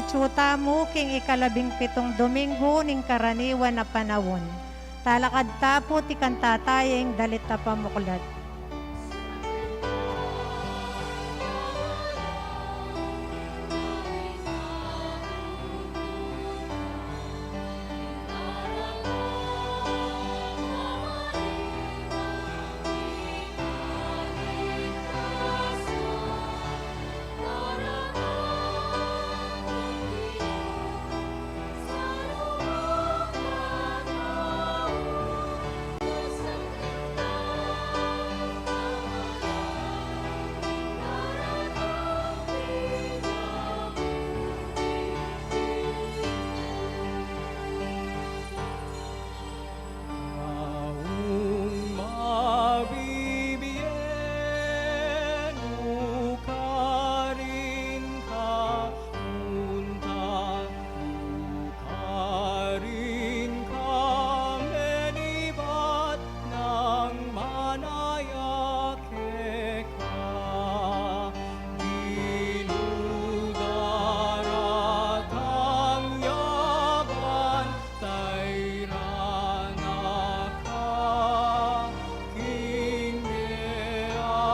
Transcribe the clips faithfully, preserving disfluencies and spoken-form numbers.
Atyu tamu king ikalabing pitung Domingo ning karaniwan a panaun. Talakad ta pu tikang tataya ing dalit a pamuklat. Aung mabibie nu karin ka, unta nu karin ka, menibat nang manaya keka. Ginu, daratang ya ban tairan na ka king meapayapa,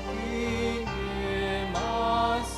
king memasaya.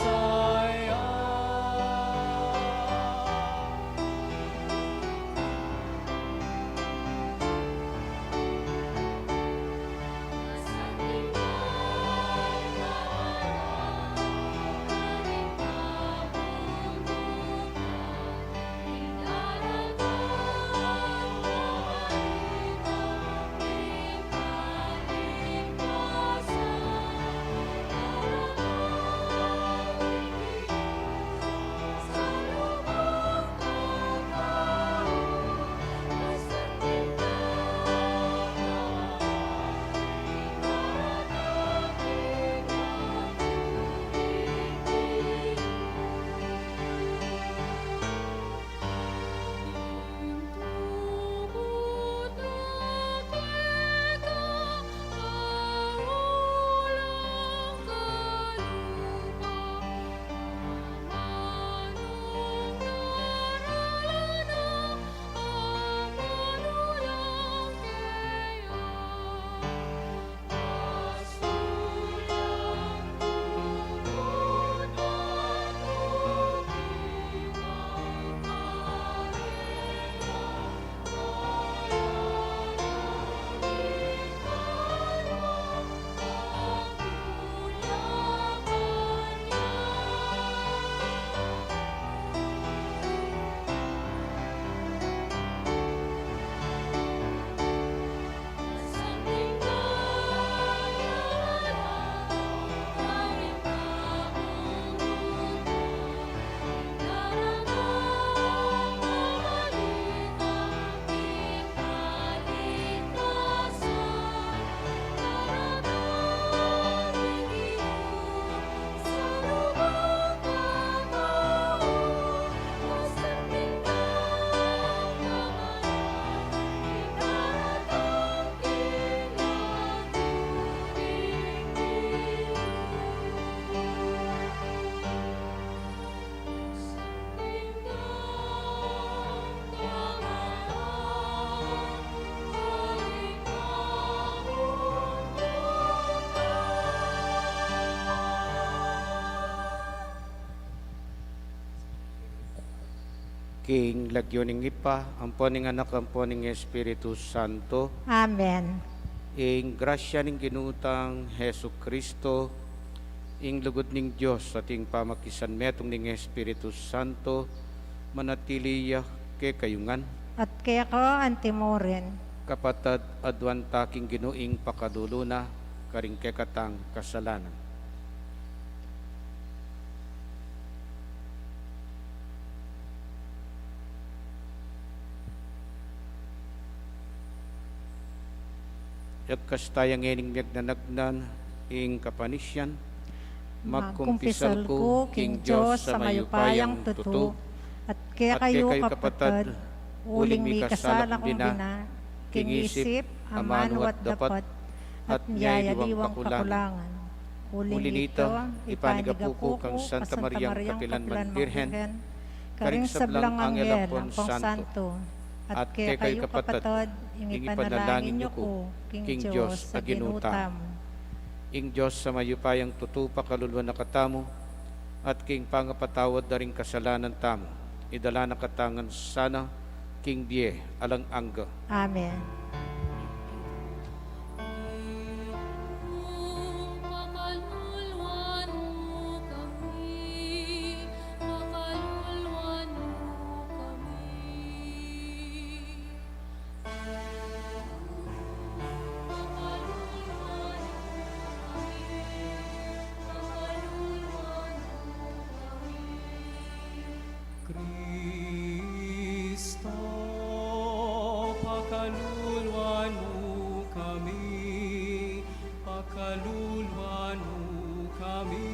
King lagyu ning Ibpa, ampo ning Anak, ampo ning Espiritu Santo. Amen. Ing grasya ning Ginu tang Jesucristo, ing lugud ning Dios, at ing pamakisanmetung ning Espiritu Santo, manatili ya kekayu ngan. At keka antimurin. Kapatad, aduan ta king Ginu ing pakalulu na, karing kekatang kasalanan. At kasta ya ngening miyagnanagnan ing kapanisian, magkumpisal ku king Dios a mayupayang tutu, at kekayu, kapatad, uling mikasala kung bina, king isip, amanu at dapat, at miyayaliwang kakulangan. Uli nita, ipanigapu ku kang Santa Mariang kapilan man Birhen, karing sablang anghel ampon santo, at kekayu kapatad, ing ipanalangin yu ku king Dios a Ginu tamu. Ing Dios a mayupayang tutu pakaluluan na katamu, at king pangapatawad da ring kasalanan tamu, idala na katamu ngan sana king bie alang angga. Amen. Kristo, pakaluluan mu kami, pakaluluan mu kami.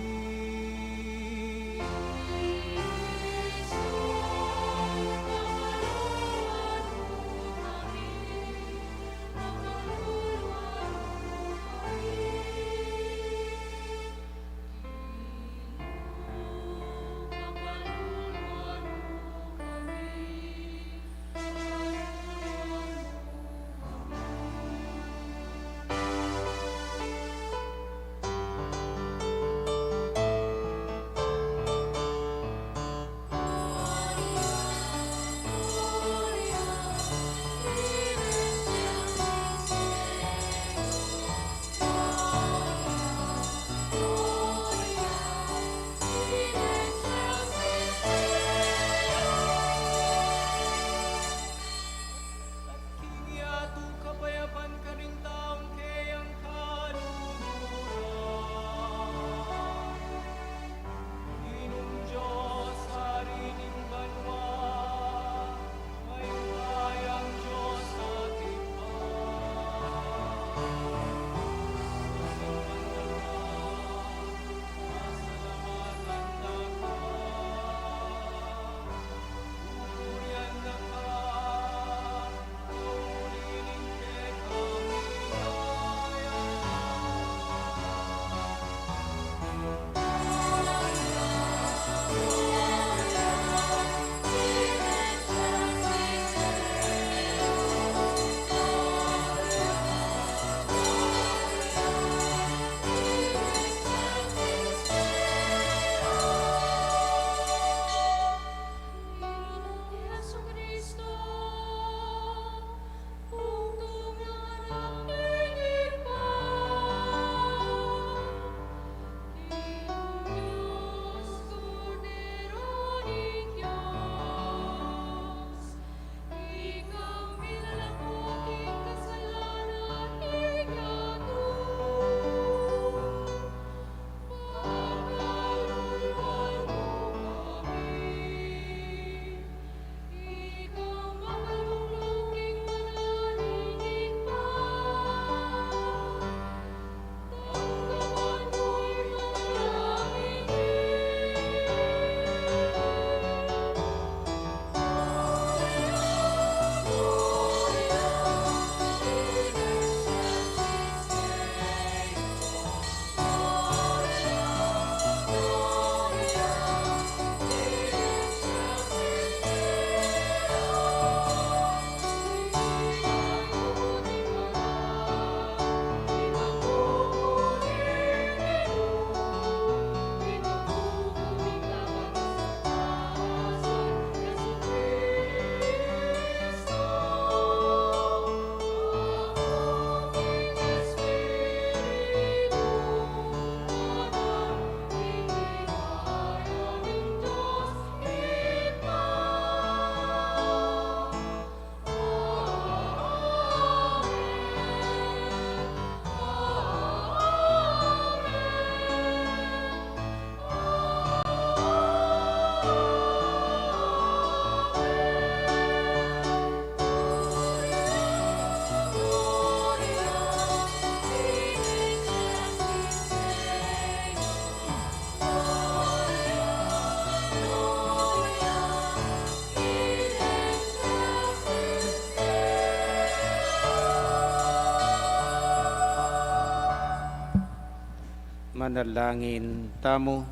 Manalangin tamu.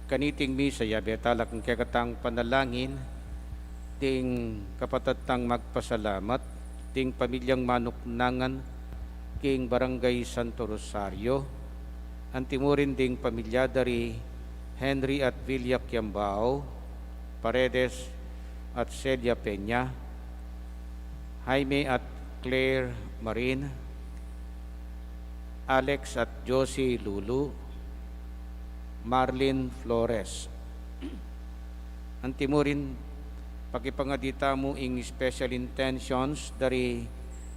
Kaniting misa, yabe tala king kekatang panalangin ding kapatad tang magpasalamat, ding pamilyang manuknangan king Barangay Santo Rosario, antimurin ding pamilya dari Henry at Villa Kiambao, Paredes at Celia Peña, Jaime at Claire Marin, Alex at Josie Lulu, Marlin Flores. Antimurin, pakipangadi tamu ing special intentions dari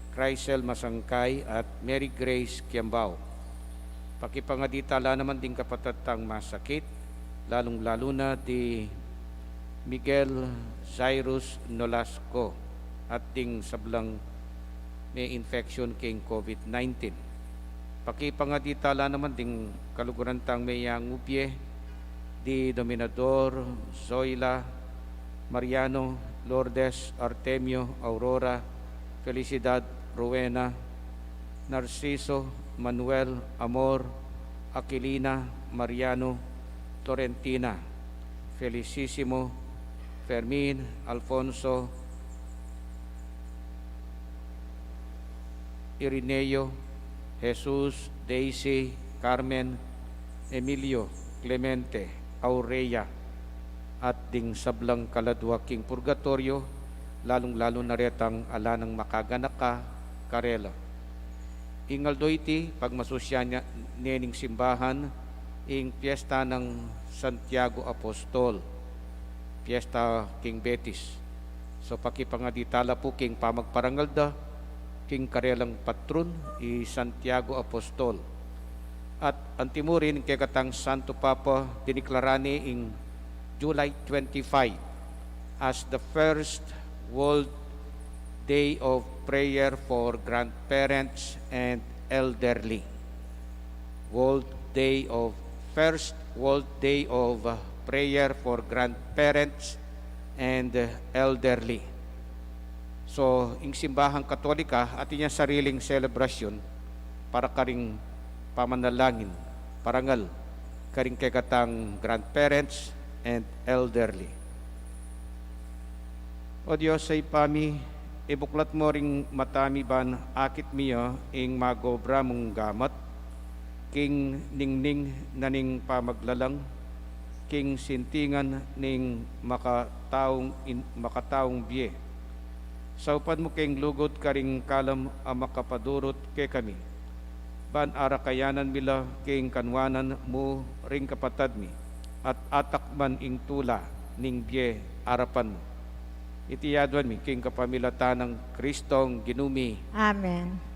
Chrysel Masangkay at Mary Grace Kiambao. Pakipangadi tala naman ding kapatad tang masakit, lalung-lalu na di Miguel Cyrus Nolasco at ding sablang me infection king COVID nineteen. Pakipangadi tala naman ding kaluguran tang meyangubye, di Dominador, Zoila, Mariano, Lourdes, Artemio, Aurora, Felicidad, Rowena, Narciso, Manuel, Amor, Aquilina, Mariano, Florentina, Felicissimo, Fermin, Alfonso, Irineo, Jesus, Daisy, Carmen, Emilio, Clemente, Aurea, at ding sablang kaladua king purgatoryo, lalung-lalu na retang ala nang makaganaka karela. Ing aldo iti, pagmasusyan ne ning simbahan ing piesta nang Santiago Apostol, piesta king Betis. So, pakipangadi tala pu king pamagparangal da king karelang patron, i Santiago Apostol. At antimurin ing kekatang Santo Papa, diniklara ne ing July twenty-five as the first World Day of Prayer for Grandparents and Elderly. World Day of, first World Day of, uh, Prayer for Grandparents and, uh, Elderly. So, ing simbahang Katolika, atin yang sariling selebrasyon para karing pamanalangin, parangal karing kekatang grandparents and elderly. O Dios a Ibpa mi, ibuklat mu ring mata mi ban akit mi ya ing magobra mung gamat, king ningning na ning pamaglalang, king sintingan ning makataung in-, makataung bie. Saupan mu king lugud karing kalam a makapadurut kekami, ban arakayanan mi la king kanwanan mu ring kapatad mi, at atakman ing tula ning bie arapan mu. Iti aduan mi king kapamilatan nang Kristong Ginu mi. Amen.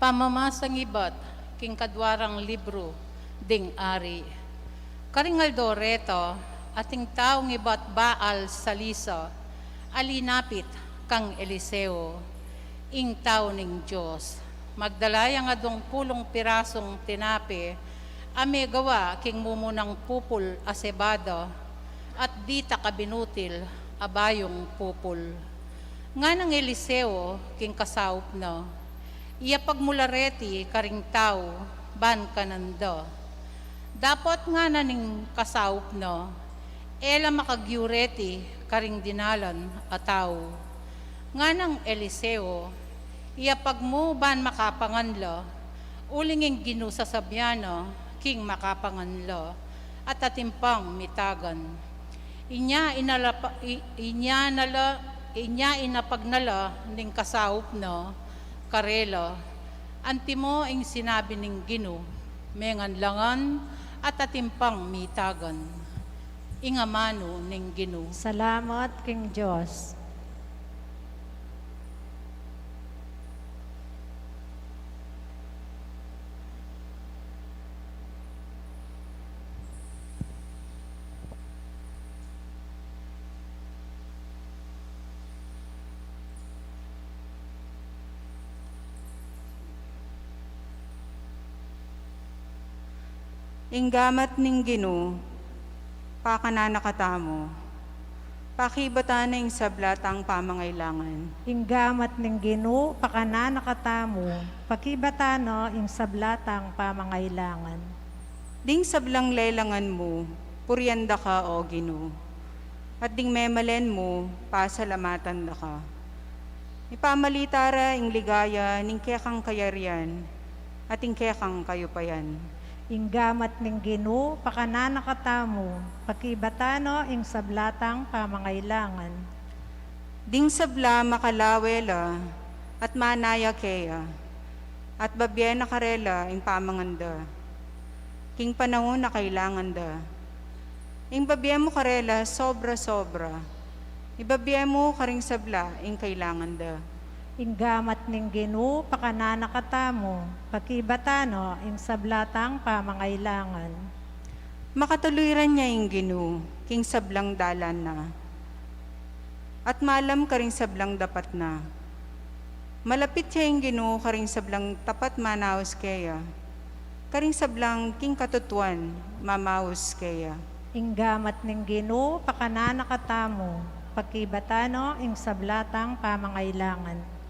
Pamamasang ibat king kadua rang libru ding Ari. Karing aldo reta, ating taung ibat Baal-salisa a linapit kang Eliseo, ing tau ning Dios. Magdala yang adwang pulung pirasung tinape a megawa king mumunang pupul a sebada, at ditak a binutil a bayung pupul. Nganang Eliseo king kasaup na, "Iyapag mu la reti karing tau, ban kanan da." Dapot ngana ning kasaup na, "E la makagyu reti karing dinalan a tau." Nganang Eliseo, "Iyapag mu ban makapangan la, uling ing Ginu sasabian na king makapangan la, at atin pang mitagan." Inya inalapa-, i-, inya na la, inya inapag na la ning kasaup na karela, "Antimo ing sinabi ning Ginu, mengan la ngan, at atin pang mitagan." Ing amanu ning Ginu. Salamat king Dios. Ing gamat ning Ginu, pakanan na katamu, pakibatan na ing sabla tang pamangailangan. Ing gamat ning Ginu, pakanan na katamu, pakibatan na ing sabla tang pamangailangan. Ding sablang lelangan mu, purian da ka, O Ginu, at ding memalen mu, pasalamatan da ka. Ipamalita ra ing ligaya ning kekang kayarian at ing kekang kayupayan. Ing gamat ning Ginu, pakanan na katamu, pakibatan na ing sabla tang pamangailangan. Ding sabla makalawe la at manaya keya, at babie na karela ing pamangan da king panaun a kailangan da. Ing babie mu karela sobra-sobra, ibabie mu karing sabla ing kailangan da. Ing gamat ning Ginu, pakanan na katamu, pakibatan na ing sabla tang pamangailangan. Makatuluran ya ing Ginu king sablang dalan na, at malam karing sablang dapat na. Malapit ya ing Ginu karing sablang tapat manaus keya, karing sablang king katutuan mamaus keya. Ing gamat ning Ginu, pakanan na katamu, pakibatan na ing sabla tang pamangailangan.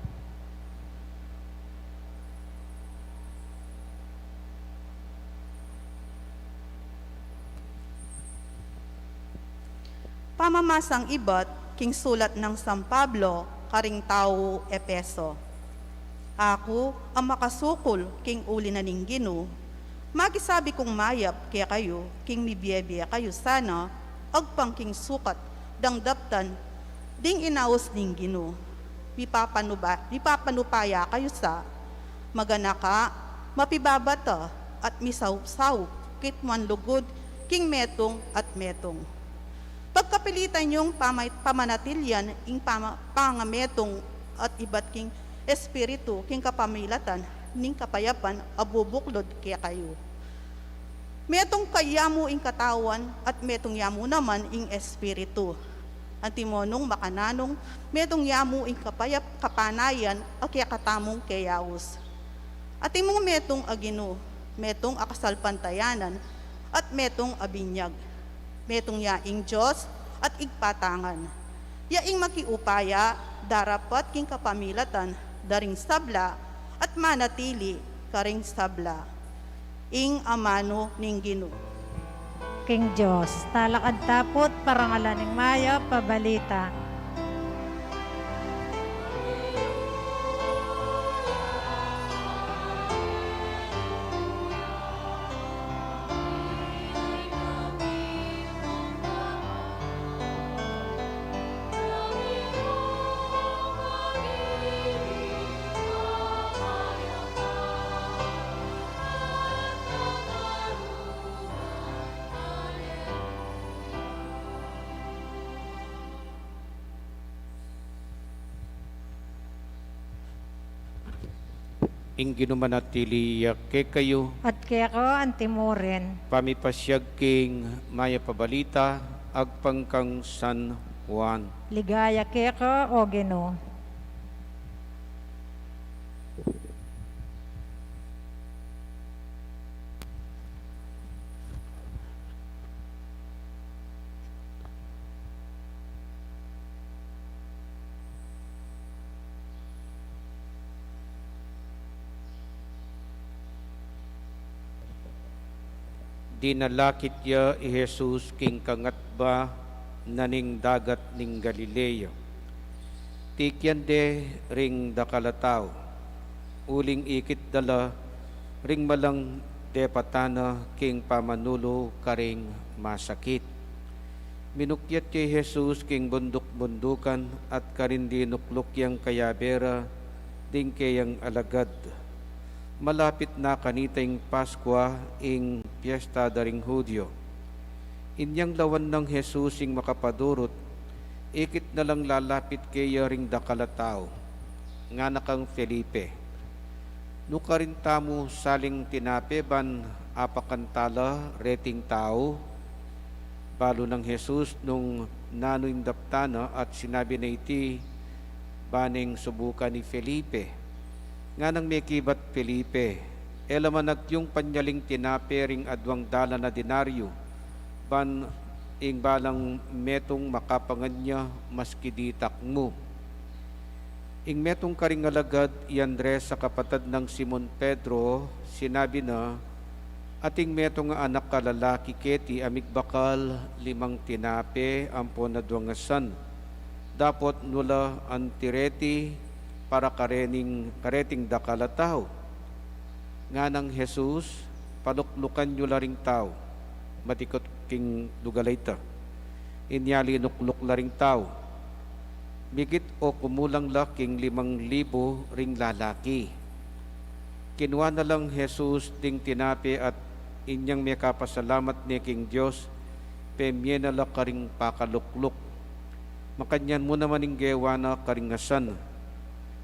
Pamamasang ibat king sulat nang San Pablo karing tau Efeso. Aku a makasukul king uli na ning Ginu, makisabi kung mayap kekayu king mibie-bie kayu sana agpang king sukat dang daptan ding inaus ning Ginu. Mipapanuba-, mipapanupaya kayu sa maganaka, mapibabata, at misaup-saup kitmuan lugud king metung at metung. Pagkapilitan yung pama-, pamanatilian ing pama-, pangametung at ibat king espiritu king kapamilatan ning kapayapan a bubuklud kekayu. Metung kaya mu ing katawan at metung ya mu naman ing espiritu. Antimo nung makananung metung ya mu ing kapayap-, kapanayan a kekatamung keyaus. Atin mung metung a Ginu, metung a kasalpantayanan, at metung a binyag. Metung ya ing Dios at Ibpa tangan. Ya ing makiupaya darapat king kapamilatan da ring sabla at manatili karing sabla. Ing amanu ning Ginu. King Dios, talakad ta pu't parangalan ing mayap a balita. Ing Ginu manatili ya kekayu. At keka anti mu rin. Pamipasiag king mayap a balita agpang kang San Juan. Ligaya keka, O Ginu. Dinalakit ya i Jesus king kangatba na ning dagat ning Galilea. Tikian de ring dakal a tau, uling ikit da la ring malang depatan na king pamanulu karing masakit. Minukyat ya i Jesus king bunduk-bundukan at karin dinukluk yang kayabe ra ding keyang alagad. Malapit na kanita ing Paskua, ing piesta da ring Judio. Inyang lawan nang Jesus ing makapadurut, ikit na lang lalapit keya ring dakal a tau. Ngana kang Felipe, "Nukarin tamu saling tinape ban apakan ta la reting tau?" Balu nang Jesus nung nanu ing daptan na at sinabi na iti ba neng subukan i Felipe. Nganang mekibat Felipe, E la man agyung panyaling tinape ring adwang dalan a denaryo, ban ing balang metung makapangan ya maski ditak mu. Ing metung karing alagad, i Andres a kapatad nang Simon Pedro, sinabi na, "Ating metung a anak a lalaki keti a migbakal limang tinape ampon adwang asan. Dapot nu la anti reti para karening, kareting dakal a tau?" Ngana nang Jesus, "Paluklukan yu la ring tau." Matikut king lugal a ita. Inya linukluk la ring tau, migit o kumulang la king limang libu ring lalaki. Kinua na lang Jesus ding tinape at inyang mekapasalamat ne king Dios, pemie na la karing pakalukluk. Makanyan mu naman ing gewa na karing asan.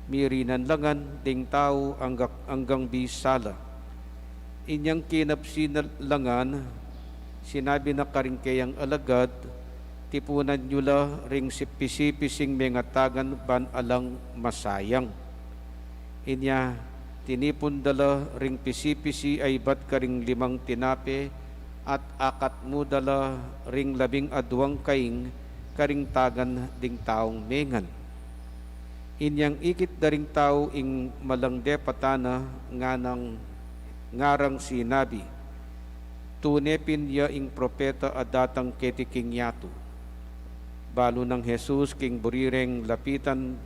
Mirinan la ngan ding tau angga-, anggang bisa la. Inyang kinabsi na la ngan, sinabi na karing keyang alagad, "Tipunan yu la ring sipisipising mengatagan ban alang masayang." Inya tinipun da la ring pisipisi a ibat karing limang tinape at akatmu da la ring labing adwang kaing karing tagan ding taung mengan. Inyang ikit da ring tau ing malang depatan na, nganang, ngarang sinabi, "Tune pin ya ing propeta a datang keti king yatu." Balu nang Jesus king buri reng lapitan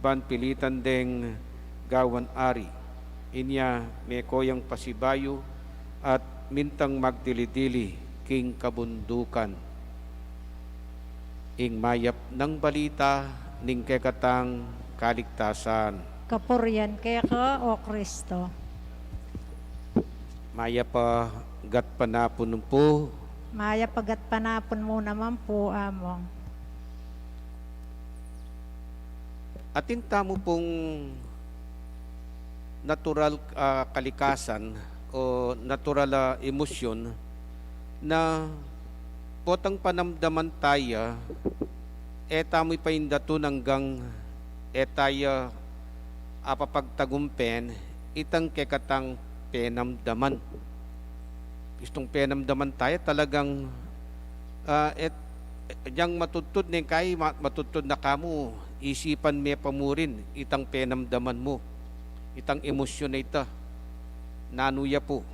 ban pilitan deng gawan ari. Inya meko yang pasibayu at mintang magdili-dili king kabundukan. Ing mayap nang balita ning kekatang kaligtasan. Kapurian keka, O Kristo. Mayap a gatpanapun pu. Mayap a gatpanapun mu naman pu, Among. Atin tamu pung natural, ah, kalikasan o natural a emosyon na potang panamdaman taya, e tamu ipaindatun anggang e taya apapagtagumpen itang kekatang penamdaman. Istung penamdaman taya talagang, ah, et, yang matudtud ne kai, ma-, matudtud na kamu, isipan me pa murin itang penamdaman mu, itang emosyon a ita. Nanu ya pu?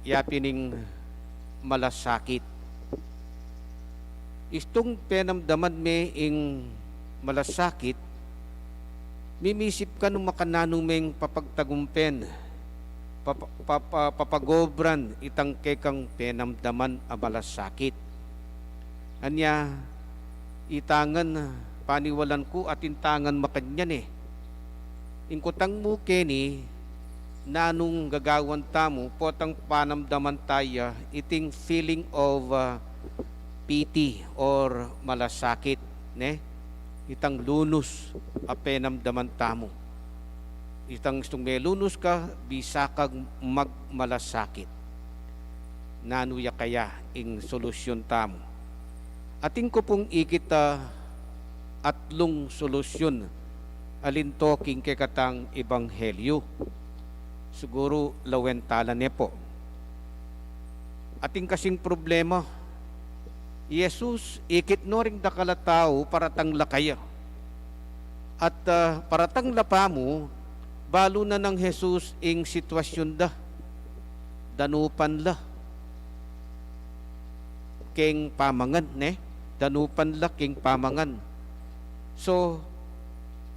Ya pin ing malasakit. Istung penamdaman me ing malasakit, mimisip ka nung makananu meng papagtagumpen, papa-, papa-, papagobran itang kekang penamdaman a malasakit. Anya, itangan, paniwalan ku, atin tangan makanyan e. Ing kutang mu keni, nanung gagawan tamu, potang panamdaman taya iting feeling of, ah, pity or malasakit, ne? Itang lunus a penamdaman tamu. Itang istung melunus ka, bisa kang magmalasakit. Nanu ya kaya ing solusyon tamu? Atin ku pung ikit a atlung solusyon a linto king kekatang ebanghelyo. Siguru lawen tala ne pu. Atin kasing problema, i Jesus, ikit no ring dakal a tau, paratang la kaya. At, ah, paratang la pamu, balu na nang Jesus ing sitwasyon da. Danupan la keng pamangan, ne? Danupan la keng pamangan. So,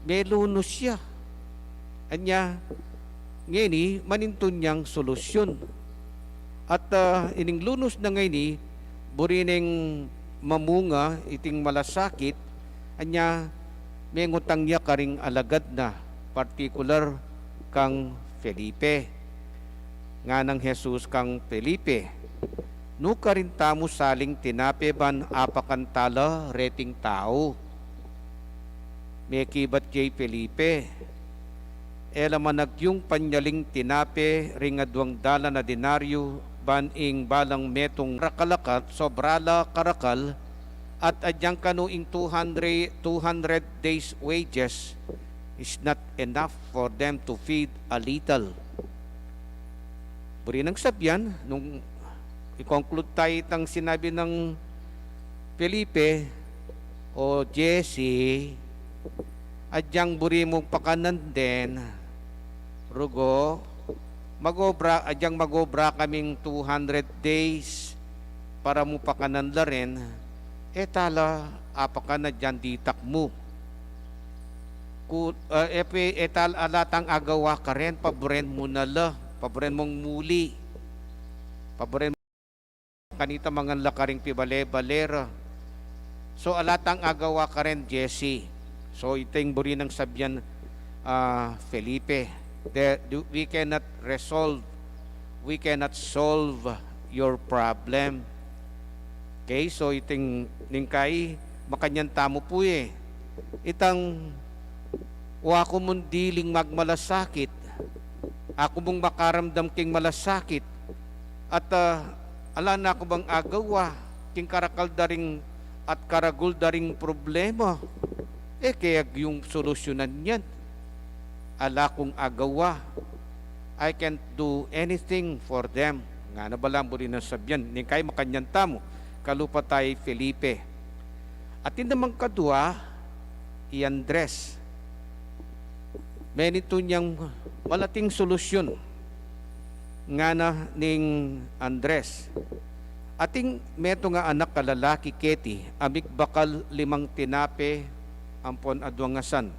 melunus ya. Anya, ngeni, manintun yang solusyon. At, ah, ining lunus na ngeni, buri neng mamunga iting malasakit, anya, mengutang ya karing alagad na, partikular kang Felipe. Ngana nang Jesus kang Felipe, "Nu karin tamu saling tinape ban apakan tala reting tau?" Mekibat ya i Felipe, "E la man agyung panyaling tinape ring adwang dalan a denaryo, ban ing balang metung rakal-akat, sobra la karakal, at agyang kanu ing two hundred, two hundred days' wages is not enough for them to feed a little." Buri nang sabyan, nung i-conclude tayo itang sinabi nang Felipe, "O Jesse, adyang buri mung pakanan den, rugo, magobra, adyang magobra kaming two hundred days para mu pakanan la rin, e ta la apakanan adyang ditak mu. Ku, ah, e pe, e ta la, ala tang agawa karen, paburen mu na la, paburen mung muli, paburen kanita mangan la karing pibale-bale ra. So, ala tang agawa karen, Jesse." So, ita ing buri nang sabyan, ah, Felipe. The, the, we cannot resolve, we cannot solve your problem. Okay, so iting ningkai, makanyan tamu pu e. Itang, o aku mung diling magmalasakit, aku mung makaramdam king malasakit, at, ah, ala na ku bang agawa king karakal da ring at karagul da ring problema? E ke agyung solusyunan yan. Ala kung agawa. I can't do anything for them. Ngana balamu buri nang sabyan, ningkai makanyan tamu, kalupa taya i Felipe. Atin namang kadua, i Andres. Menitu niyang malating solusyun, ngana ning Andres. Atin metung a anak a lalaki keti a migbakal limang tinape ampon adwang asan.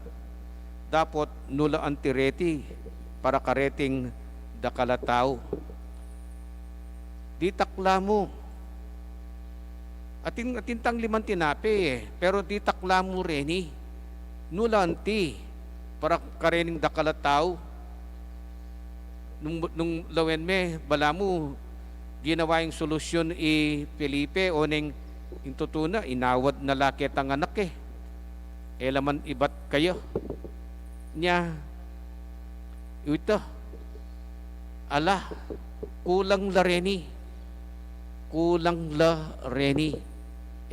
Dapot nu la anti reti para kareting dakal a tau. Ditak la mu. Atin, atin tang limang tinape e, pero ditak la mu reni. Nu la anti para karening dakal a tau. Nung, nung lawen me, balamu ginawa ing solusyun i Felipe, o neng, ing tutu na, inawad na la ketang anak e. E la man ibat kaya. Nya, ita, ala, kulang la reni. Kulang la reni.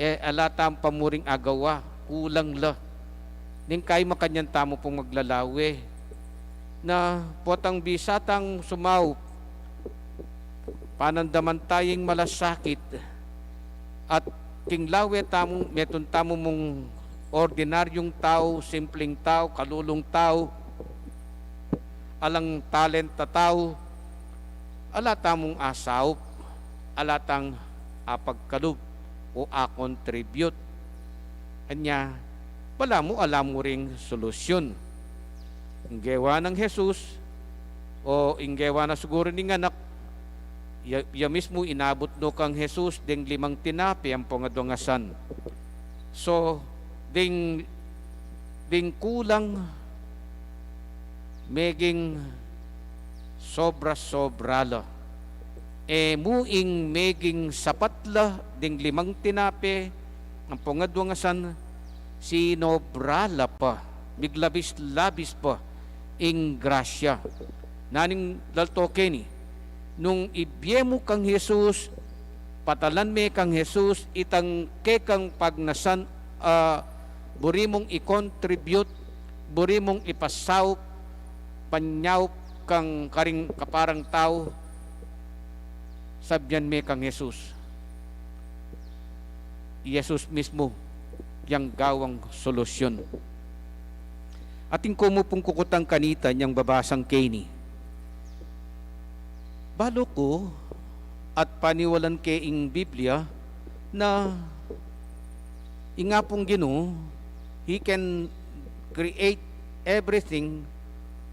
E, ala tang pamuring agawa, kulang la. Ningkai makanyan tamu pung maglalawe na potang bisa tang sumaup, panandaman tayang malasakit, at king lawe tamu, metun tamu mung ordinaryung tau, simpleng tau, kalulung tau, alang talent a tau, ala tamung asaup, ala tang apagkalub o a-contribute. Anya, balamu ala mu ring solusyun. Ing gewa nang Jesus, o ing gewa na siguru ning anak, ya, ya mismu inabut no kang Jesus ding limang tinape ampong adwang asan. So, ding, ding kulang, meging sobra-sobra la. E mu ing meging sapat la ding limang tinape ampong adwang asan, sinobra la pa, miglabis-labis pa ing grasya. Naning lalto keni, nung ibie mu kang Jesus, patalan me kang Jesus itang kekang pagnasan, a, buri mung i-contribute, buri mung ipasaup, panyaup kang karing kaparang tau, sabyan me kang Jesus. I Jesus mismu yang gawang solusyun. Atin ku mu pung kukutang kanita nyang babasang keni. Balu ku at paniwalan ke ing Biblia na ing Apung Ginu, He can create everything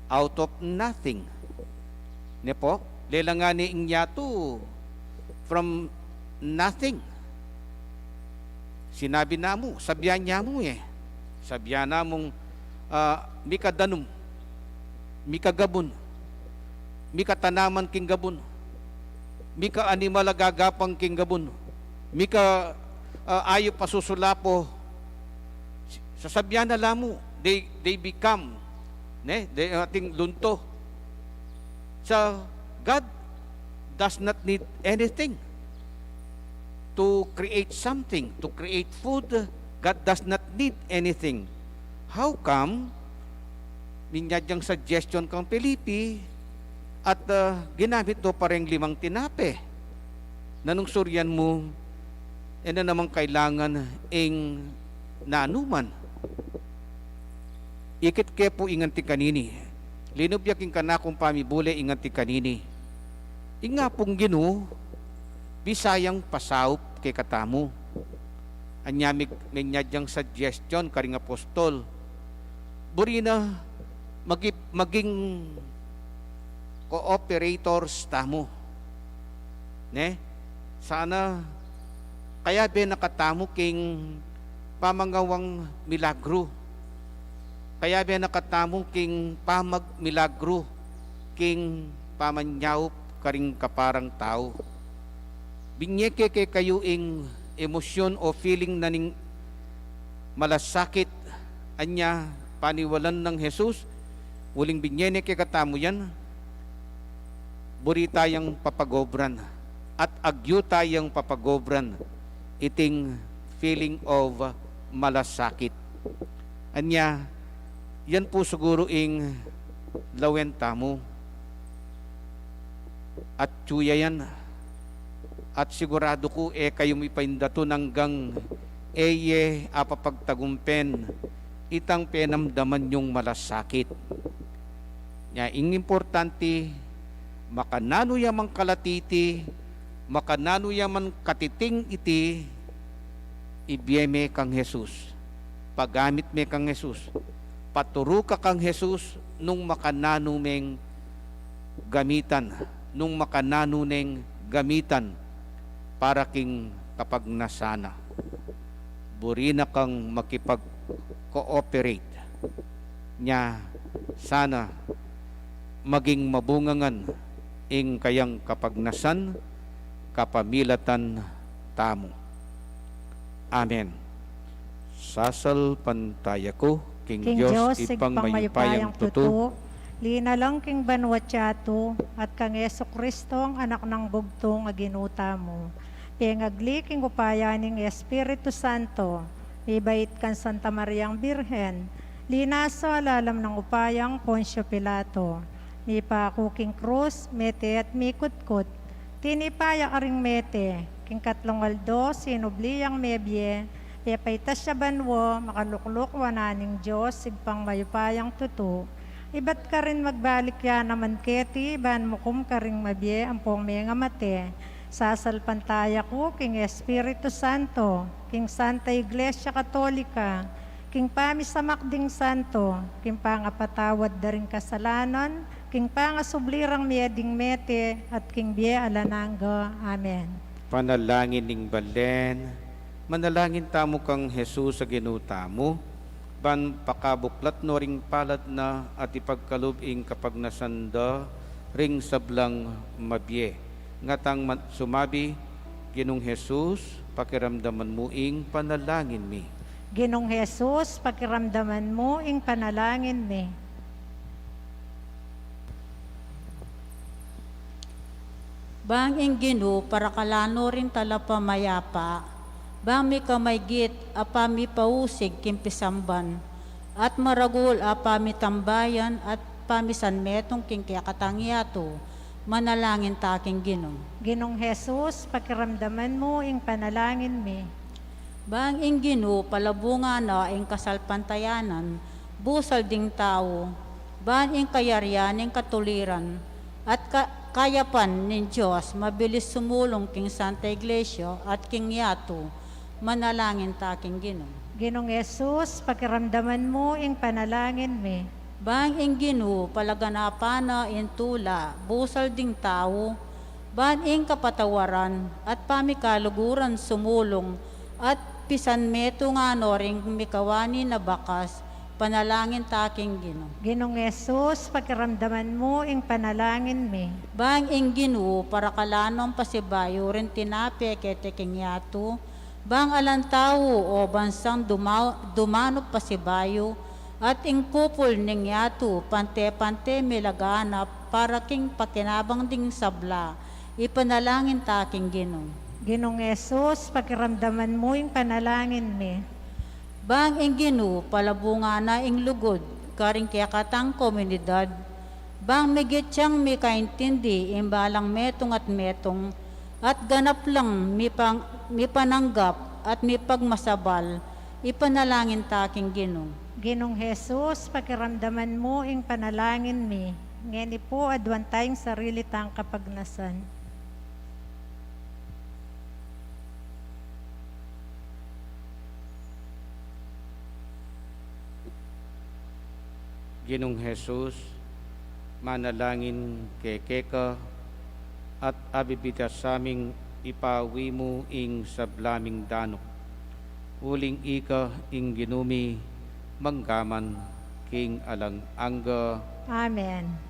out of nothing. Ne po? Lelangan ne ing yatu from nothing. Sinabi na mu, sabyan ya mu e. Sabyan na mung, ah, mika danum, mika gabun, mika tanaman king gabun, mika animal a gagapang king gabun, mika, ah, ayup a susulapo. Sasabyan na la mu, they, they become, ne? They, ating lunto. So, God does not need anything to create something, to create food. God does not need anything. How come? Minyadyang suggestion kang Felipe, At, ah, ginamit do pa reng limang tinape. Nanung surian mu, e na naman kailangan ing nanuman. Ikit ke pu ing anti kanini. Linub ya king kanakung pamibule ing anti kanini. Ing Apung Ginu, bisa yang pasaup kekatamu. Anya mig-, menyad yang suggestion karing apostol. Buri na magi-, maging cooperators tamu. Ne? Sana kayabe na katamu king pamangawang milagru. Kayabe na katamu king pamagmilagru, king pamanyaup karing kaparang tau. Binye ke kekayu ing emosyon o feeling na ning malasakit, anya paniwalan nang Jesus, uling binye ne kekatamu yan, buri tayang papagobran at agyu tayang papagobran iting feeling of malasakit. Anya, yan pu siguru ing lawen tamu. At tuya yan. At siguradu ku e kayu mipaindatu nanggang e ye apapagtagumpen itang penamdaman yung malasakit. Nya, ing importante, makananu ya man kalatiti, makananu ya man katiting iti, ibie me kang Jesus, pagamit me kang Jesus, paturu ka kang Jesus nung makananu meng gamitan, nung makananu neng gamitan para king kapagnasan na. Buri na kang makipag-cooperate. Nya, sana maging mabunga ngan ing kayang kapagnasan kapamilatan tamu. Amen. Sasalpantaya ku king Dios Ibpang mayupayang tutu, linalang king banua at yatu, at kang Jesucristo, Anak nang bugtung a Ginu tamu. Pengagli king upaya ning Espiritu Santo, mibait kang Santa Mariang Birhen, linaso lalam nang upayang Poncio Pilato, mipaku king krus, mete at mikutkut, tinipa ya karing mete, king katlung aldo sinubli yang mebie, pepaitas ya banua, makalukluk wanan ning Dios Ibpang mayupayang tutu. Ibat karin magbalik ya naman keti ban mukum karing mabie ampong mengamate. Sasalpantaya ku king Espiritu Santo, king Santa Iglesia Katolika, king pamisamak ding santo, king pangapatawad da ring kasalanan, king pangasubli rang mie ding mete, at king bie alang angga. Amen. Panalangin ning balen. Manalangin tamu kang Jesus a Ginu tamu, ban pakabuklat no ring palad na at ipagkalub ing kapagnasan da ring sablang mabie. Ngatang man-, sumabi, Ginung Jesus, pakiramdaman mu ing panalangin mi. Ginung Jesus, pakiramdaman mu ing panalangin mi. Bang ing Ginu parakalan no ring talapamayapa, bang mika maygit a pamipausig king pisamban, at maragul a pamitambayan at pamisanmetung king kekatang yatu, manalangin ta king Ginu. Ginung Jesus, pakiramdaman mu ing panalangin mi. Bang ing Ginu palabungan na ing kasalpantayanan, busal ding tau, bang ing kayarian ning katuliran, at ka-, kayapan ning Dios mabilis sumulung king Santa Iglesia at king yatu, manalangin ta king Ginu. Ginung Jesus, pakiramdaman mu ing panalangin mi. Bang ing Ginu palaganapan na ing tula, busal ding tau, bang ing kapatawaran at pamikaluguran sumulung at pisanmetung no ring mikawani na bakas, panalangin ta king Ginu. Ginung Jesus, pakiramdaman mu ing panalangin mi. Bang ing Ginu parakalan nong pasibayu ring tinape keti king yatu, bang alang tau o bansang duma-, dumanup pasibayu, at ing kupul ning yatu pante-pante milaganap para king pakinabang ding sabla, ipanalangin ta king Ginu. Ginung Jesus, pakiramdaman mu ing panalangin mi. Bang ing Ginu palabungan na ing lugud karing kekatang komunidad, Bang migit yang mikaintindi ing balang metung at metung, at ganap lang mipang-, mipananggap at mipagmasabal, ipanalangin ta king Ginu. Ginung Jesus, pakiramdaman mu ing panalangin mi. Ngeni pu, aduan ta ing sarili tang kapagnasan. Ginung Jesus, manalangin kami keka at abibita sa ming ipawi mu ing sabla ming danum. Uling ika ing Ginu mi, mangga man king alang angga. Amen.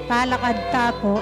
Talakad ta pu.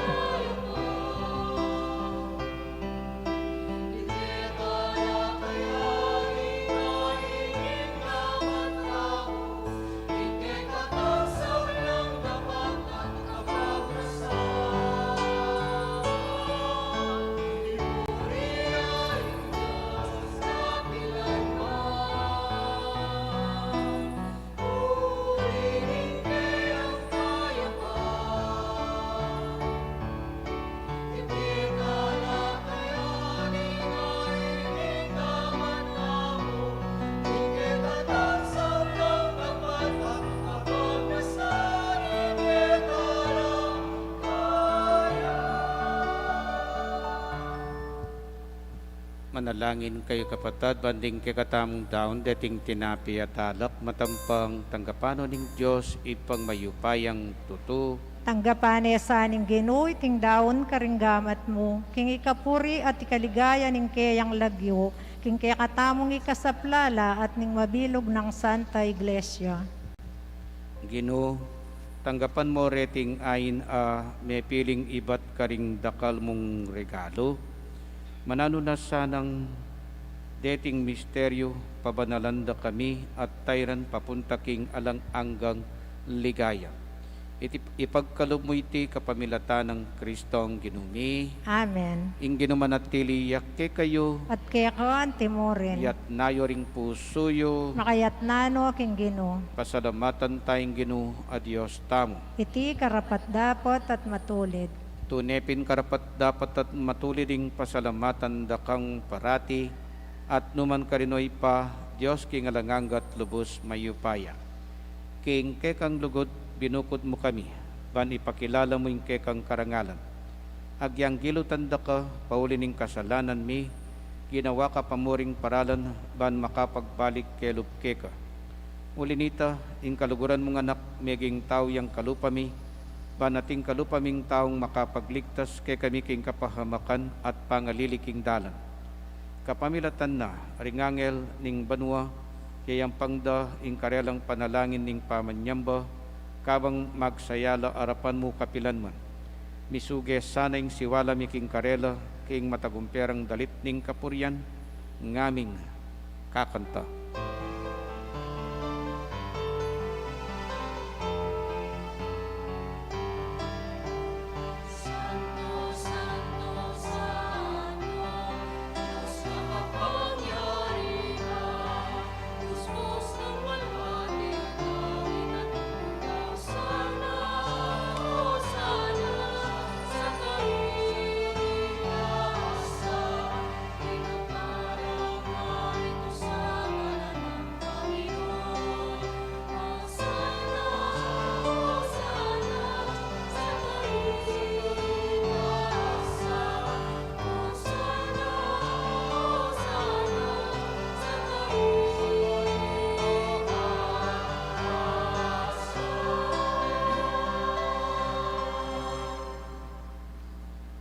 Manalangin kayu, kapatad, ban ding kekatamung daun deting tinape at alak, matampang tanggapan no ning Dios Ibpang mayupayang tutu. Tanggapan ne sa ning Ginu iting daun karing gamat mu, king ikapuri at ikaligaya ning keyang lagyu, king kekatamung ikasaplala at ning mabilug nang Santa Iglesia. Ginu, tanggapan mo reting ain a mepiling ibat karing dakal mung regalu. Mananu na sanang deting misteryu, pabanalan da kami at tairan papunta king alang anggang ligaya. Iti, ipagkalub mu iti kapamilatan nang Kristong Ginu mi. Amen. Ing Ginu manatili ya kekayu. At keka anti mu rin. Yatna yu ring pusu yu. Makayatna no king Ginu. Pasalamatan taya ing Ginu a Dios tamu. Iti karapat-dapat at matulid. Tune pin karapat-dapat at matulid ing pasalamatan da kang parati, at nu man karin, O Ibpa, Dios king alang angga at lubus mayupaya. King kekang lugud binukud mu kami, ban ipakilala mu ing kekang karangalan. Agyang gilutan da ka pauli ning kasalanan mi, ginawa ka pa mu ring paralan ban makapagbalik kelub keka. Uli nita, ing kaluguran mung Anak meging tau yang kalupa mi, ban ating kalupa ming taung makapagligtas kekami king kapahamakan at pangalili king dalan. Kapamilatan na ring anghel ning banua, keyampang da ing karelang panalangin ning pamanyamba, kabang magsaya la arapan mu kapilan man. Misuge sana ing siwala mi king karela, king matagumperang dalit ning kapurian, ngaming kakanta.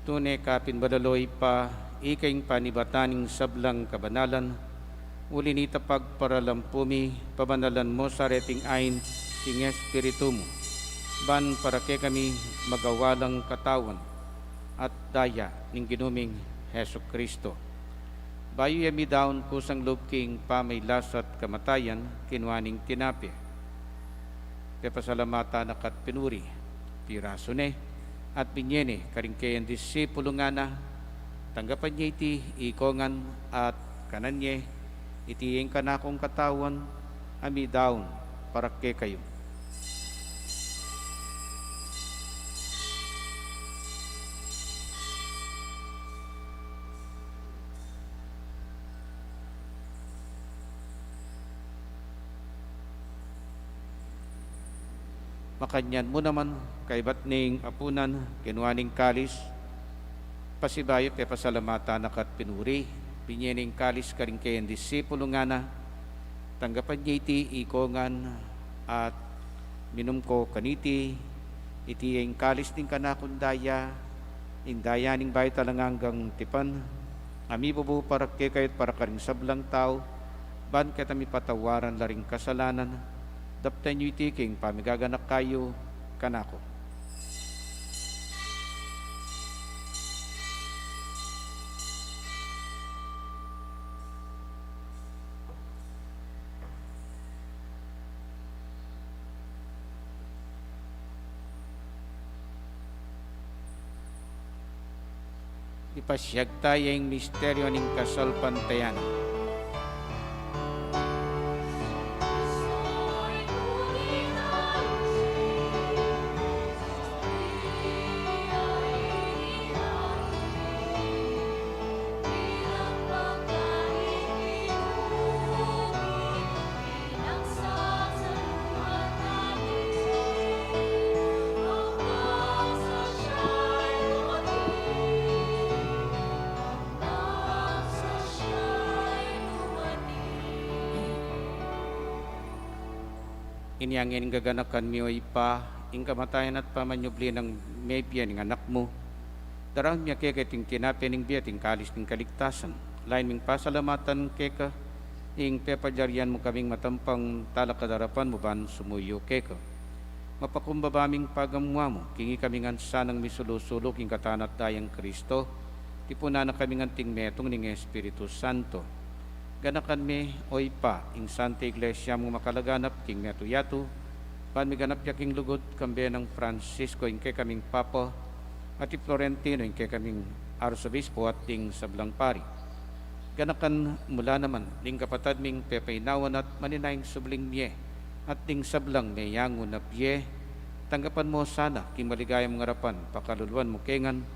Tune ka pin banal, O Ibpa, ika ing panibatan ning sablang kabanalan, uli nita pagparalampu mi, pabanalan mu sa reting ain king Espiritu mu, ban para kekami maging walang katawan at daya ning Ginu ming Jesucristo. Bayu ya midaun kusang lub king pamailas at kamatayan, kinua ne ing tinape, pepasalamatan na ka't pinuri, pirasu ne, at binye ne karing kayang disipulu, ngana: Tanggapan ye iti ikongan at kanan ye, iti ing kanakung katawan a midaun para kekayu. Makanyan mu naman, kaybat ning apunan, kinua ne ing kalis, pasibayu pepasalamatan na ka't pinuri, binye ne ing kalis karing kayang disipulu, ngana: Tanggapan ye iti ikongan at minum ko kaniti, iti ya ing kalis ning kanakung daya, ing daya ning bayu at alang anggang tipan, a mibubu para kekayu at para karing sablang tau, ban keta mipatawaran la ring kasalanan. Daptan yu iti king pamigaganaka yu kanaku. Ipasiag taya ing misteryu ning kasalpantayanan. Inya ngeni gaganakan mi, O Ibpa, ing kamatayan at pamanyubli nang mebie ning Anak mu, daraun mi keka iting tinape ning bie at ing kalis ning kaligtasan. Lain ming pasalamatan keka ing pepalyarian mu kaming matampang talakad arapan mu ban sumuyu keka. Mapakumbaba ming pagamuan mu, king ikami ngan sanang misulu-sulu king katawan at daya nang Kristo, tipunan na kaming anting metung ning Espiritu Santo. Ganakan me, O Ibpa, ing Santa Iglesia mung makalaganap king metung yatu, ban miganap ya king lugud, kambe nang Francisco ing kekaming Papa, at i Florentino ing kekaming Arsobispo at ding sablang pari. Ganakan mu la naman ding kapatad ming pepainawan at maninayang subling mie, at ding sablang meyangu na bie, tanggapan mu sana king maligaya mung arapan, pakaluluan mu ke ngan,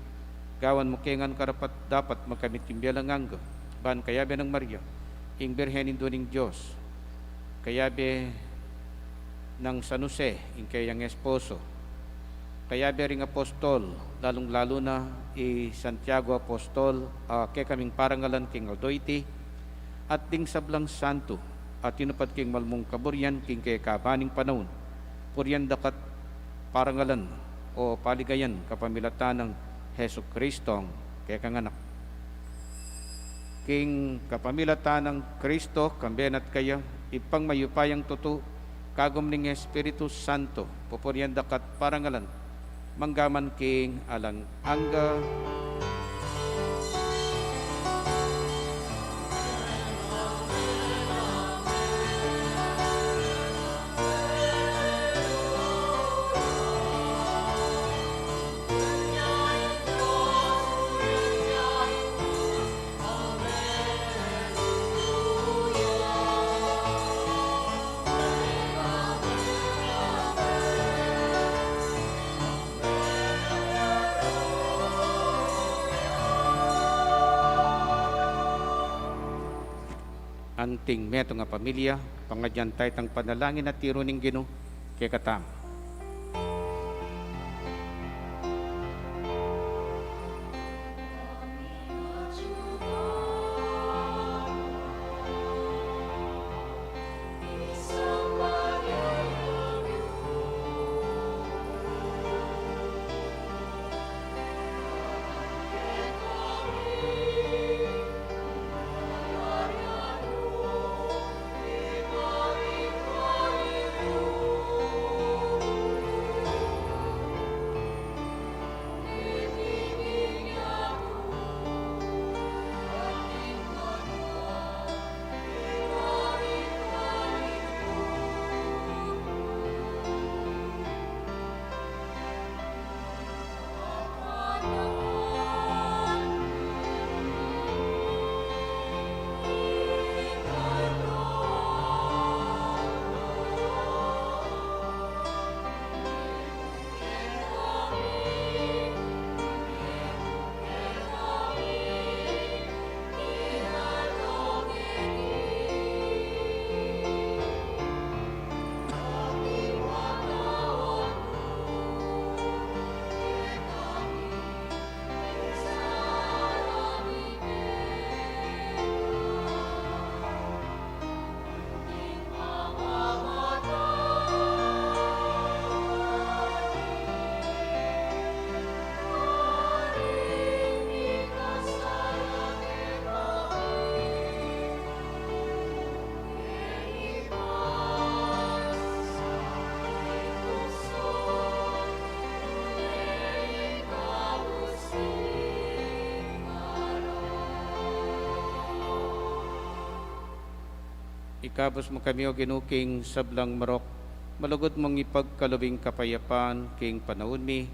gawan mu ke ngan karapat-dapat magkamit king bie alang angga, ban kayabe nang Maria, ing Birhen Indu ning Dios, kayabe nang San Jose, ing keyang esposo, kayabe ring apostol, lalung-lalu na i Santiago apostol, a kekaming parangalan king aldo iti, at ding sablang santo a tinupad king mal mung kaburian king kekaban ning panaun, purian da ka't parangalan o paligayan kapamilatan nang Jesucristong kekang Anak. King kapamilatan nang Kristo, kambe na at kaya, Ibpang mayupayang tutu, kagum ning Espiritu Santo, pupurian da ka at parangalan, mangga man king alang angga. Anting metung a pamilya, pangadyan taya itang panalangin a tiru ning Ginu kekatamu. Ikabus mu kami, O Ginu, king sablang marok, malugud mung ipagkalub ing kapayapan king panaun mi,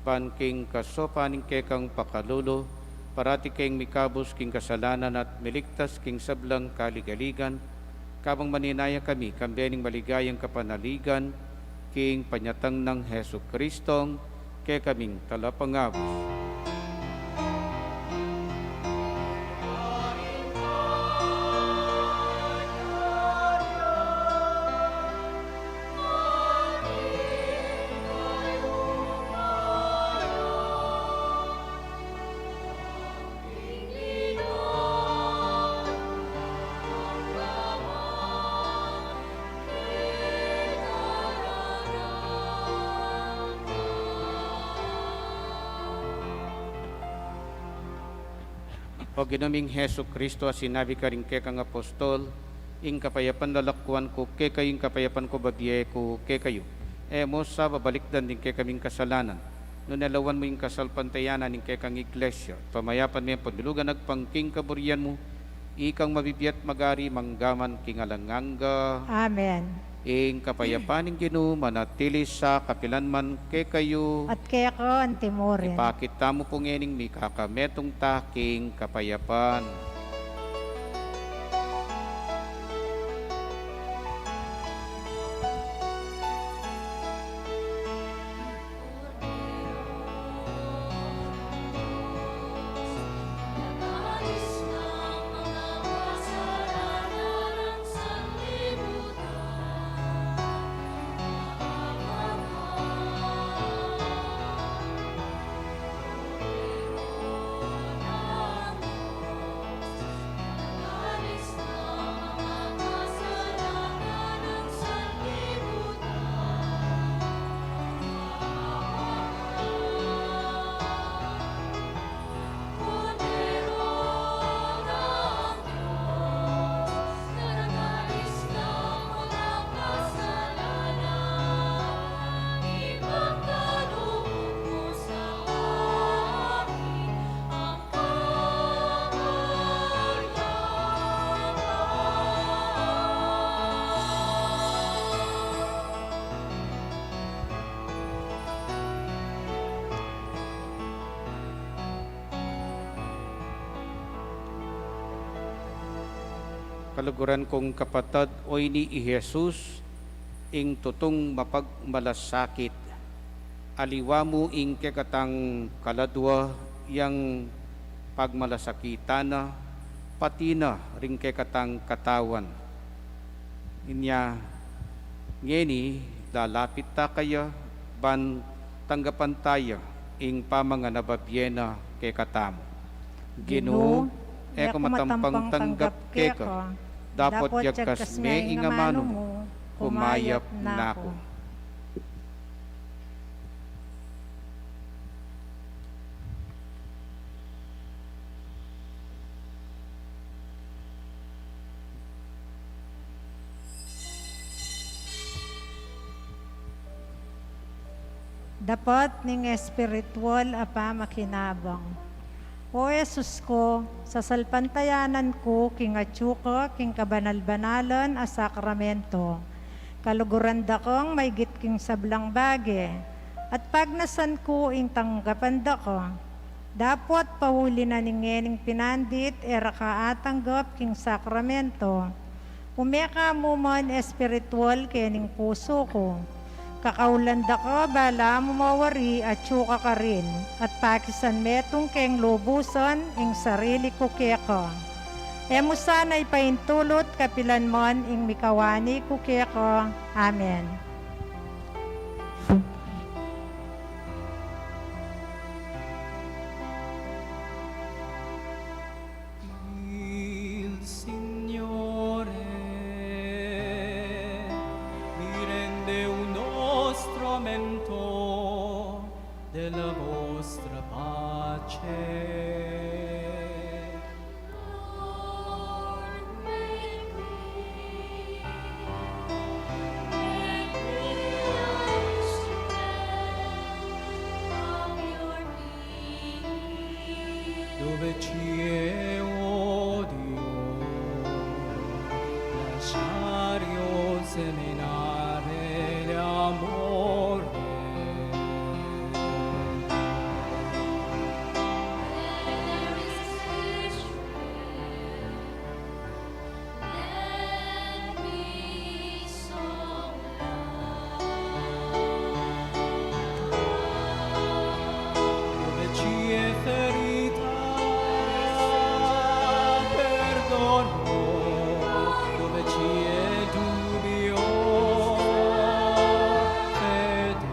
ban king kasaupan ning kekang pakalulu, parati kaming mikabus king kasalanan at miligtas king sablang kaligaligan, kabang maninaya kami kambe ning maligayang kapanaligan king panyatang nang Jesucristong kekaming Talapangabus. O Ginu ming Jesucristo, a sinabi karing kekang apostol, ing kapayapan lalakuan ku kekayu, ing kapayapan ku bibie ku kekayu. E mu sa babalikdan ding kekaming kasalanan, nune lawan mu ing kasalpantayanan ning kekang Iglesia. Pamayapan me at pabilugan agpang king kaburian mu, ikang mabibie at magari mangga man king alang angga. Amen. Ing kapayapan ning Ginu manatili sa kapilan man kekayu. At keka antimurin. Ipakit tamu pu ngening mikakametung ta king kapayapan. Kaluguran kung kapatad, o ini i Jesus, ing tutung mapagmalasakit. Aliwa mu ing kekatang kaladua yang pagmalasakitan na, pati na ring kekatang katawan. Inya ngeni, lalapit ta kaya, ban tanggapan taya ing pamanganababie na kekatamu. Ginu, e ku matampang tanggap keka, dapot yagkas me ing amanu mu, kumayap na ku. Dapot ning espiritual a pamakinabang. O Jesus ku, sasalpantayanan ku king atyu ka king kabanal-banalan a sakramento. Kaluguran da kang maigit king sablang bage, at pagnasan ku ing tanggapan da ka. Dapot pauli na ning ngening pinandit e ra ka atanggap king sakramento, ume ka mu man espiritual kening pusu ku. Kakaulan da ka balamu mawari atyu ka karin, at pakisan metung keng lubusan ing sarili ku keka. E mu sana ipaintulut kapilan man ing mikawani ku keka. Amen. Il Signore mi rende uno strumento della vostra pace. Lord, make me, make me an instrument of your peace. Dove ci è odio, lasciar io seminare l'amore. Where there is hatred, let me sow love. Dove ci è ferita, perdono. Dove ci è dubio, fede.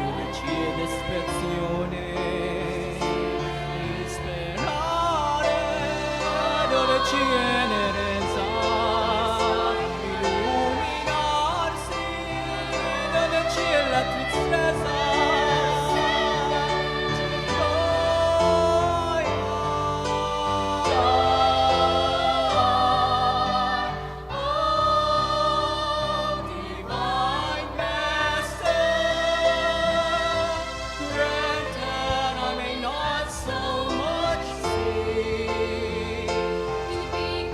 Dove ci è disperazione, sperare. Dove ci è tenerezza, illuminarsi. Dove ci è la tristezza, gioia. Oh, divine Master, grant that I may not so much seek to be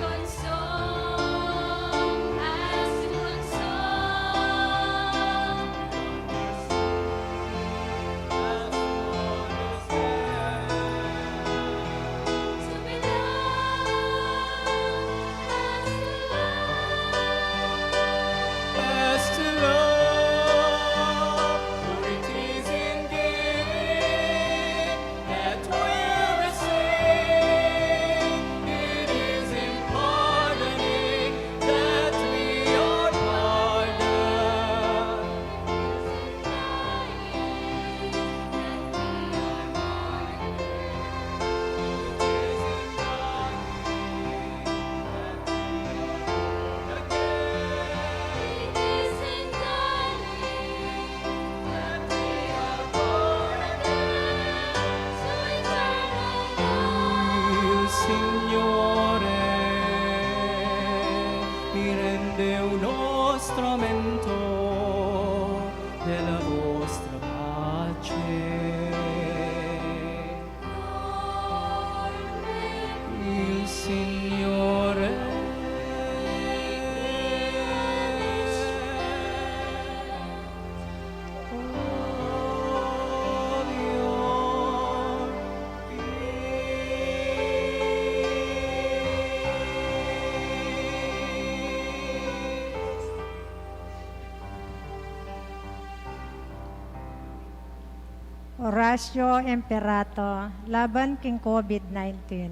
Ignacio Emperato laban king COVID nineteen.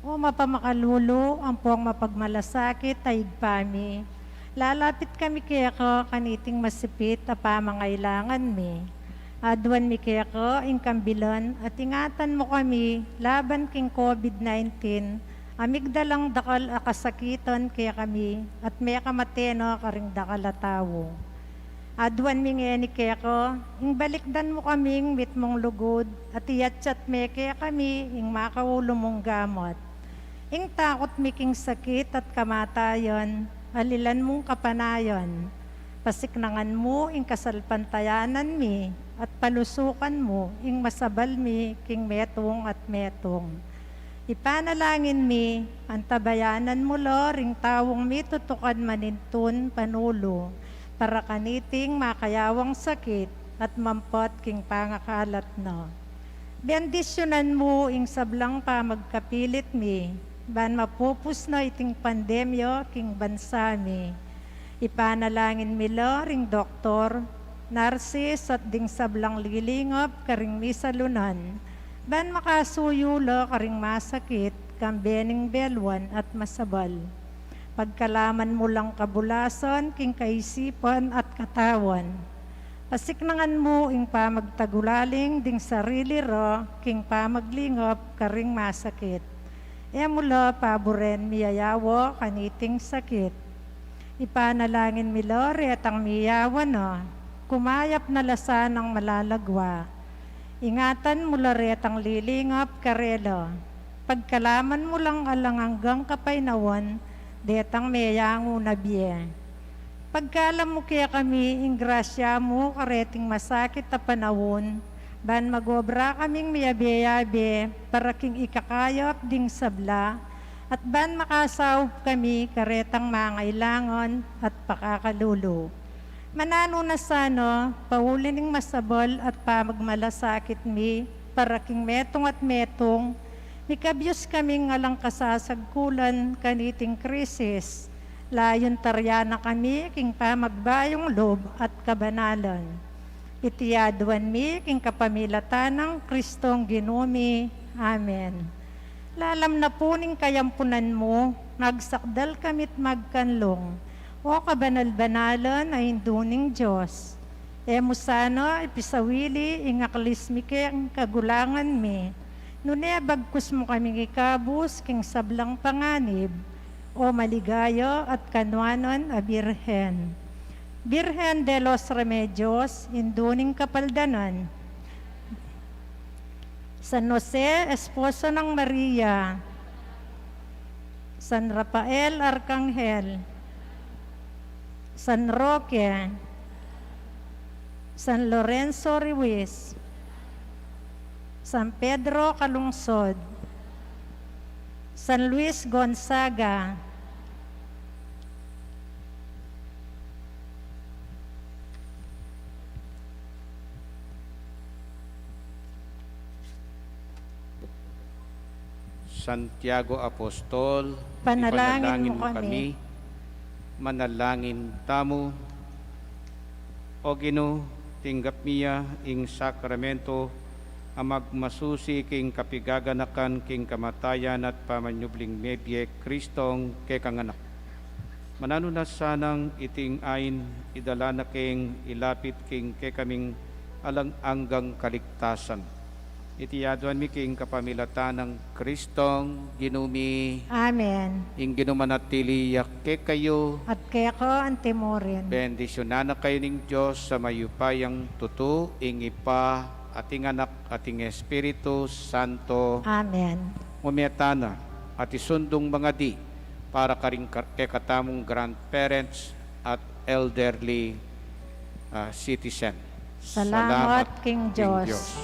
O mapamakalulu ampong mapagmalasakit a Ibpa mi, lalapit kami keka kaniting masipit a pamangailangan mi. Aduan mi keka ing kambilan at ingatan mu kami laban king COVID nineteen a migdalang dakal a kasakitan kekami at mekamate na karing dakal a tau. Aduan mi ngeni keka ing balikdan mu kaming mitmung lugud at iatsat me kekami ing makaulu mung gamat. Ing takut mi king sakit at kamatayan, alilan mung kapanayan. Pasiknangan mu ing kasalpantayanan mi at palusukan mu ing masabal mi king metung at metung. Ipanalangin mi, antabayanan mu la ring taung mitutukan manintun panulu para kaniting makayawang sakit at mampat king pangakalat na. Bendisyunan mu ing sablang pamagkapilit mi ban mapupus na iting pandemya king bansa mi. Ipanalangin mi la ring doktor, narsis at ding sablang lilingap karing misalunan ban makasuyu la karing masakit kambe ning beluan at masabal. Pagkalaman mu lang kabulasan king kaisipan at katawan. Pasiknangan mu ing pamagtagulaling ding sarili ra king pamaglingap karing masakit. E mu la paburen miyayawa kaniting sakit. Ipanalangin mi la retang miyawa na, kumayap na la sanang malalagwa. Ingatan mu la retang lilingap karela. Pagkalaman mu lang alang anggang kapaynawan detang meyangu na bie. Pagkalam mu kekami ing grasya mu kareting masakit a panaun, ban magobra kaming miyabe-yabe para king ikakayap ding sabla, at ban makasaup kami karetang mangailangan at pakakalulu. Mananu na sana, pauli ning masabal at pamagmalasakit mi para king metung at metung, mikabyus kaming alang kasasagkulan kaniting krisis, layun taryan na kami king pamagbayung lub at kabanalan. Iti aduan mi king kapamilatan nang Kristong Ginu mi. Amen. Lalam na pu ning kayampunan mu, magsakdal kami't magkanlung, O kabanal-banalan a Indu ning Dios. E mu sana ipisawili ing aklis mi keng kagulangan mi, nune bagkus mu kaming ikabus king sablang panganib, O maligaya at kanuanan a Birhen. Birhen de los Remedios, Indu ning Kapaldanan. San Jose, esposo nang Maria. San Rafael Arkanghel. San Roque. San Lorenzo Ruiz. San Pedro Calungsod. San Luis Gonzaga. Santiago Apostol, Panalangin ipanalangin mu mu kami. Kami. Manalangin tamu. O Ginu, tinggap mi ya ing sakramento a magmasusi king kapigaganakan king kamatayan at pamanyubling mebie Kristong kekang Anak. Mananu na sanang iting ain idala na keng ilapit king kekaming alang anggang kaligtasan. Iti aduan mi king kapamilatan nang Kristong Ginu mi. Amen. Ing Ginu manatili ya kekayu. At keka anti mu rin. Bendisyunan na kayu ning Dios a mayupayang tutu, ing Ibpa, at ing Anak, at ing Espiritu Santo. Amen. Mumie tana, at isundung mangadi para karing kar-, kekatamung grandparents at elderly, ah, citizen. Salamat king Dios.